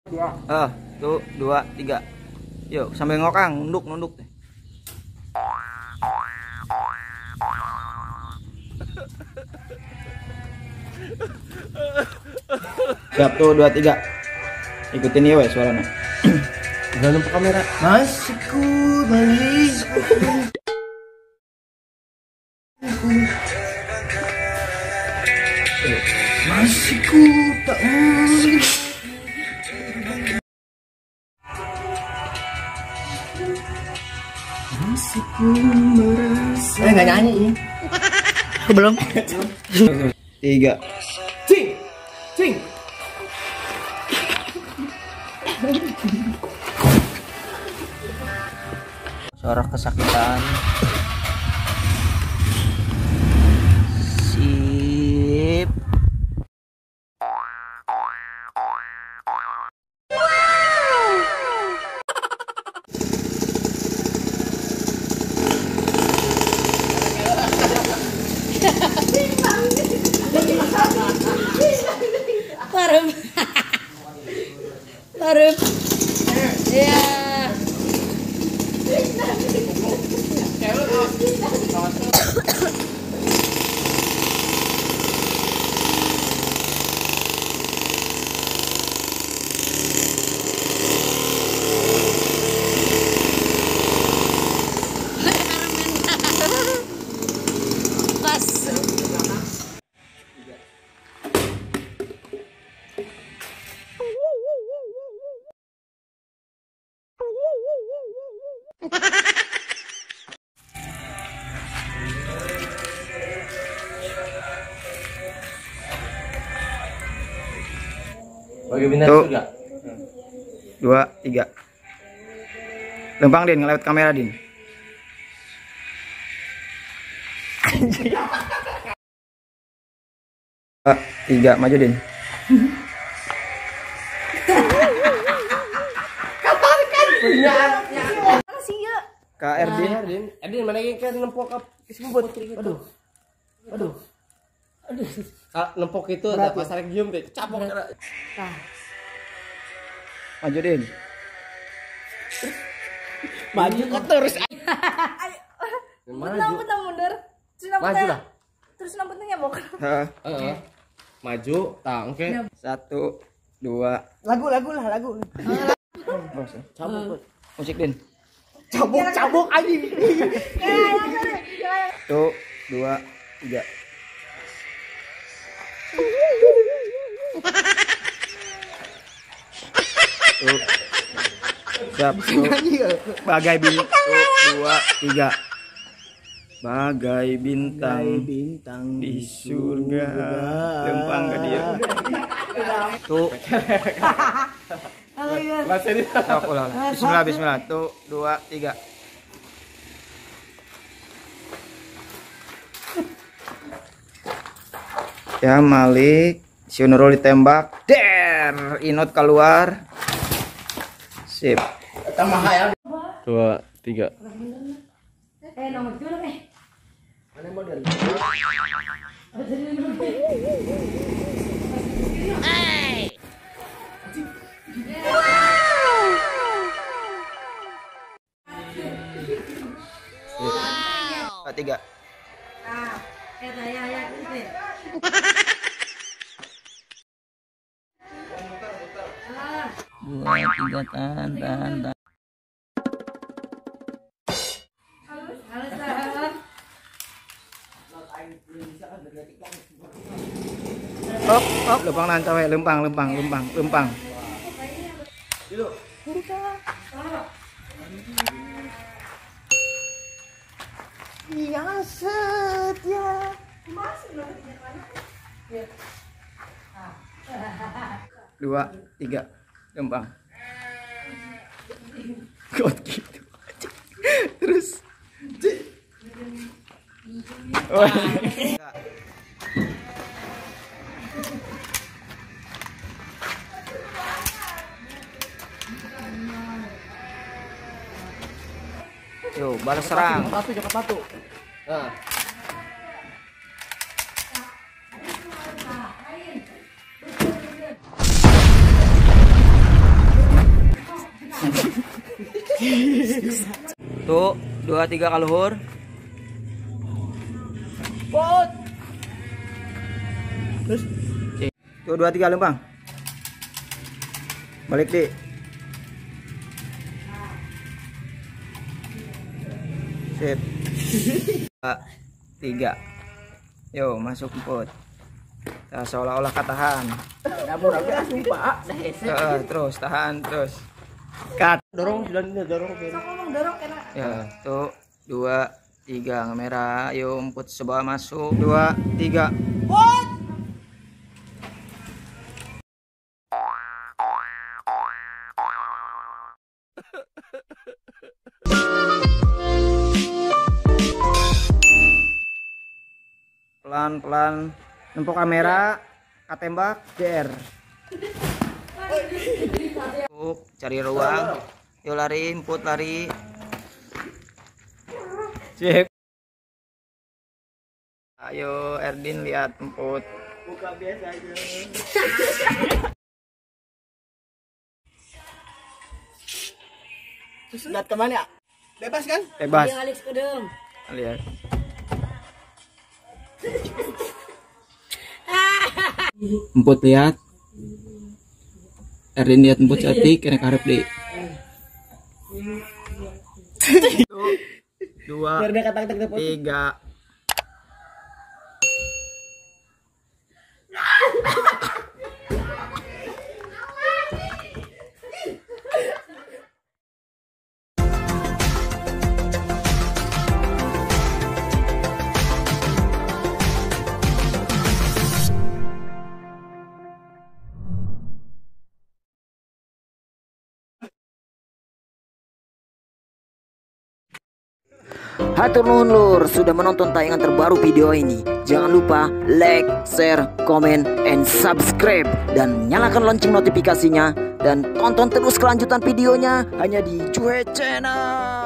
Ah, 1, 2, 3. Yuk, sambil ngokang, nunduk, nunduk. Siap, 1, 2, 3. Ikutin ya, weh, suaranya. Udah nampak kamera. Masih ku balik. Masih ku tak mungkin. Masih ku merasa. Nggak nyanyi ini. Belum. 3. Cing, cing. Suara kesakitan. Sip. Parem. Parem. Ya. Pas. Bagi bintang surga. 2, 3. Lempang Din, ngelewat kamera Din. 2, 3, maju Din. Kak Erdin. Erdin mana yang kan nempok ke sebut. Aduh. Aduh. Aduh. Nempok itu ada pasar gium deh, capok. Maju Din. Maju kok terus. Maju. Mundur. Maju lah. Terus nampaknya nyambok. Heeh. Maju, tang, oke. 1, 2. Lagu lah, lagu. Cabuk. Musik Din. Cabuk anjing. 1, 2, 3. Tuh. Siap. Bagai bintang. 1, 2, 3. Bagai bintang, bintang di surga. Lempang ke dia. Tuh. Bismillah, bismillah. 1, 2, 3. Ya Malik, si Nurul ditembak, der, Inot keluar. Sip. 2, 3. Nomor dulu Mana model? Wow. 3. Ya. 2, 3, tahan, tahan, tahan. Op, op, lempang nahan cawe, lempang, lempang, lempang, lempang. Yang setia. 2, 3, lempang. Kok gitu? Terus. Oh. Yo, balas serang. Satu, Nah. 2 3 kaluhur. Pot. Terus. 2 2 3 lempang. Balik di. Sip. 2 3. Yo, masuk emput. Nah, seolah-olah katahan. Terus tahan terus. Cut. Dorong sudah dorong. Sok ngomong dorong enak. Ya, 1 2 3 kamera. Ayo emput sebelah masuk. 2 3. Pot. Pelan-pelan nempok kamera, katembak, JR. Cari ruang. Yo lari, input lari. Cek. Ayo Erdin lihat emput. Buka biasa aja. Terus lihat kemana ya? Bebas kan? Bebas. Alex kedeng. Lihat. Emput lihat. Erdin lihat emput cantik, kena karep deh. 1 2 3. Hatur nuhun lur sudah menonton tayangan terbaru video ini. Jangan lupa like, share, comment, and subscribe. Dan nyalakan lonceng notifikasinya. Dan tonton terus kelanjutan videonya hanya di Juhe Channel.